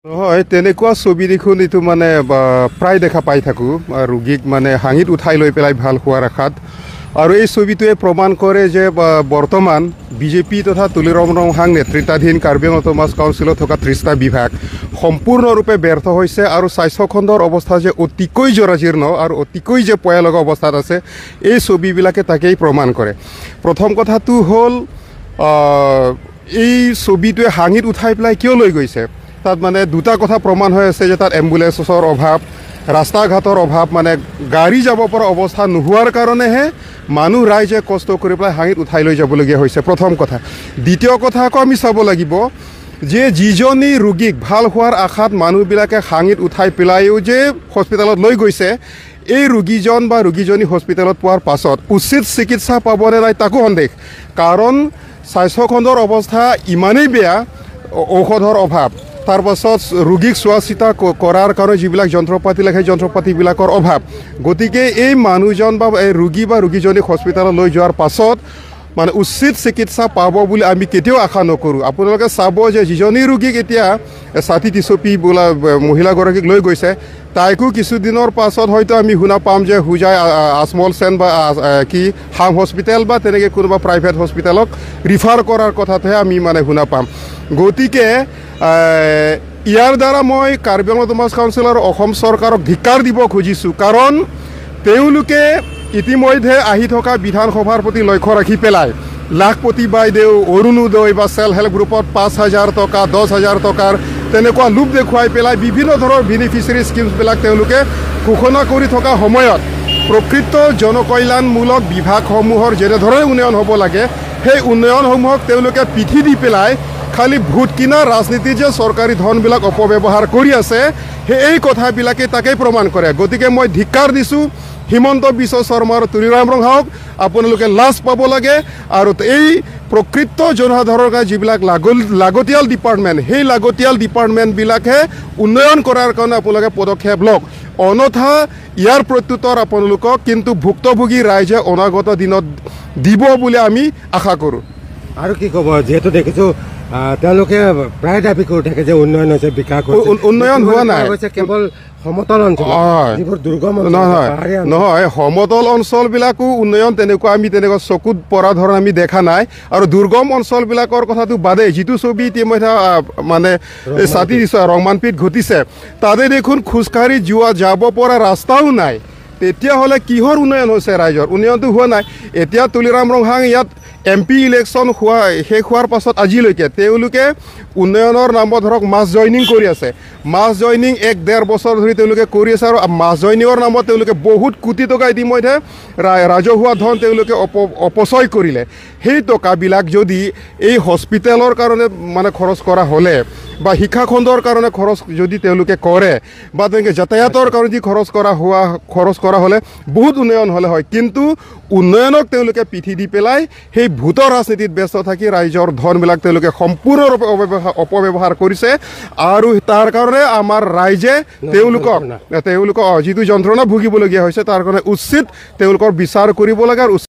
নহয়, তেনেকুৱা ছবি দেখোন এইটো মানে প্ৰায় দেখা পাই থাকোঁ, ৰোগীক মানে সাঙিত উঠাই লৈ পেলাই ভাল হোৱাৰ আশাত। আৰু এই ছবিটোৱে প্ৰমাণ কৰে যে বৰ্তমান বিজেপি তথা তুলিৰাম ৰংহাং নেতৃত্বাধীন কাৰ্বি আংলং অট'নমাছ কাউন্সিলত থকা 30টা বিভাগ সম্পূৰ্ণৰূপে ব্যৰ্থ হৈছে আৰু স্বাস্থ্যখণ্ডৰ অৱস্থা যে অতিকৈ জৰাজীৰ্ণ আৰু অতিকৈ যে পয়া লগা অৱস্থাত আছে, এই ছবিবিলাকে তাকেই প্ৰমাণ কৰে। প্ৰথম কথাটো হ'ল, এই ছবিটোৱে সাঙিত উঠাই পেলাই কিয় লৈ গৈছে, তাত মানে দুটা কথা প্ৰমাণ হৈ আছে যে তাত এম্বুলেঞ্চৰ অভাৱ, ৰাস্তা ঘাটৰ অভাৱ, মানে গাড়ী যাব পৰা অৱস্থা নোহোৱাৰ কাৰণেহে মানুহ ৰাইজে কষ্ট কৰি পেলাই সাঙিত উঠাই লৈ যাবলগীয়া হৈছে, প্ৰথম কথা। দ্বিতীয় কথা আকৌ আমি চাব লাগিব যে যিজনী ৰোগীক ভাল হোৱাৰ আশাত মানুহবিলাকে সাঙিত উঠাই পেলাইও যে হস্পিটেলত লৈ গৈছে, এই ৰোগীজন বা ৰোগীজনী হস্পিটেলত পোৱাৰ পাছত উচিত চিকিৎসা পাবনে নাই তাকো সন্দেহ। কাৰণ স্বাস্থ্যখণ্ডৰ অৱস্থা ইমানেই বেয়া, ঔষধৰ অভাৱ, তাৰপাছত ৰোগীক চোৱা চিতা কৰাৰ কাৰণে যিবিলাক যন্ত্ৰপাতি লাগে সেই যন্ত্ৰপাতিবিলাকৰ অভাৱ। গতিকে এই মানুহজন বা এই ৰোগী বা ৰোগীজনীক হস্পিটেলত লৈ যোৱাৰ পাছত মানে উচিত চিকিৎসা পাব বুলি আমি কেতিয়াও আশা নকৰোঁ। আপোনালোকে চাব যে যিজনী ৰোগীক এতিয়া ছাতি টিচপি বোলা মহিলাগৰাকীক লৈ গৈছে, তাইকো কিছুদিনৰ পাছত হয়তো আমি শুনা পাম যে হোজাই আজমল চেন বা কি হাম হস্পিটেল বা তেনেকৈ কোনোবা প্ৰাইভেট হস্পিটেলক ৰিফাৰ কৰাৰ কথাটোহে আমি মানে শুনা পাম। গতিকে ইয়াৰ দ্বাৰা মই কাৰ্বি আংলং অট'নমাছ কাউন্সিল আৰু অসম চৰকাৰক ধিক্কাৰ দিব খুজিছোঁ, কাৰণ তেওঁলোকে ইতিমধ্যে আহি থকা বিধানসভাৰ প্ৰতি লক্ষ্য ৰাখি পেলাই লাখপতি বাইদেউ, অৰুণোদয় বা চেল্ফ হেল্প গ্ৰুপত 5,000 টকা, 10,000 টকাৰ তেনেকুৱা লোভ দেখুৱাই পেলাই বিভিন্ন ধৰণৰ বেনিফিচিয়াৰী স্কিমছবিলাক তেওঁলোকে ঘোষণা কৰি থকা সময়ত প্ৰকৃত জনকল্যাণমূলক বিভাগসমূহৰ যেনেধৰণে উন্নয়ন হ'ব লাগে সেই উন্নয়নসমূহক তেওঁলোকে পিঠি দি পেলাই খালি ভোট কিনা ৰাজনীতি যে চৰকাৰী ধনবিলাক অপব্যৱহাৰ কৰি আছে, সেই এই কথাবিলাকে তাকেই প্ৰমাণ কৰে। গতিকে মই ধিক্কাৰ দিছোঁ হিমন্ত বিশ্ব শৰ্মা আৰু তুলিৰাম ৰংহাঙক, আপোনালোকে লাজ পাব লাগে। আৰু এই প্ৰকৃত জনসাধাৰণৰ কাৰণে যিবিলাক লাগতিয়াল ডিপাৰ্টমেণ্ট, সেই লাগতিয়াল ডিপাৰ্টমেণ্টবিলাকহে উন্নয়ন কৰাৰ কাৰণে আপোনালোকে পদক্ষেপ লওক, অন্যথা ইয়াৰ প্ৰত্যুত্তৰ আপোনালোকক কিন্তু ভুক্তভোগী ৰাইজে অনাগত দিনত দিব বুলি আমি আশা কৰোঁ। আৰু কি ক'ব, যিহেতু দেখিছোঁ তেওঁলোকে প্ৰায় দাবী কৰি থাকে যে উন্নয়ন হৈছে, বিকাশ হৈছে, উন্নয়ন হোৱা নাই, কেৱল সমতল অঞ্চল, যিবোৰ দুৰ্গম নহয় নহয় সমতল অঞ্চলবিলাকো উন্নয়ন তেনেকুৱা আমি তেনেকুৱা চকুত পৰা ধৰণ আমি দেখা নাই। আৰু দুৰ্গম অঞ্চলবিলাকৰ কথাটো বাদে যিটো ছবি ইতিমধ্যে মানে ছাতি দিছে ৰংমানপিত ঘটিছে, তাতে দেখোন খোজকাঢ়ি যোৱা যাব পৰা ৰাস্তাও নাই, তেতিয়াহ'লে কিহৰ উন্নয়ন হৈছে? ৰাইজৰ উন্নয়নটো হোৱা নাই। এতিয়া তুলিৰাম ৰংহাং ইয়াত এম পি ইলেকশ্যন হোৱা শেষ হোৱাৰ পাছত আজিলৈকে তেওঁলোকে উন্নয়নৰ নামত ধৰক মাছ জইনিং কৰি আছে, মাছ জইনিং 1-1.5 বছৰ ধৰি তেওঁলোকে কৰি আছে আৰু মাছ জইনিঙৰ নামত তেওঁলোকে বহুত কোটি টকা ইতিমধ্যে ৰাজহুৱা ধন তেওঁলোকে অপচয় কৰিলে। সেই টকাবিলাক যদি এই হস্পিটেলৰ কাৰণে মানে খৰচ কৰা হ'লে বা শিক্ষাখণ্ডৰ কাৰণে খৰচ যদি তেওঁলোকে কৰে বা তেওঁলোকে যাতায়াতৰ কাৰণে যদি খৰচ কৰা হ'লে বহুত উন্নয়ন হ'লে হয়। কিন্তু উন্নয়নক তেওঁলোকে পিঠি দি পেলাই সেই ভোটৰ ৰাজনীতিত ব্যস্ত থাকি ৰাইজৰ ধনবিলাক তেওঁলোকে সম্পূৰ্ণৰূপে অপব্যৱহাৰ কৰিছে আৰু তাৰ কাৰণে আমাৰ ৰাইজে তেওঁলোকক যিটো যন্ত্ৰণা ভুগিবলগীয়া হৈছে তাৰ কাৰণে উচিত তেওঁলোকৰ বিচাৰ কৰিব লাগে আৰু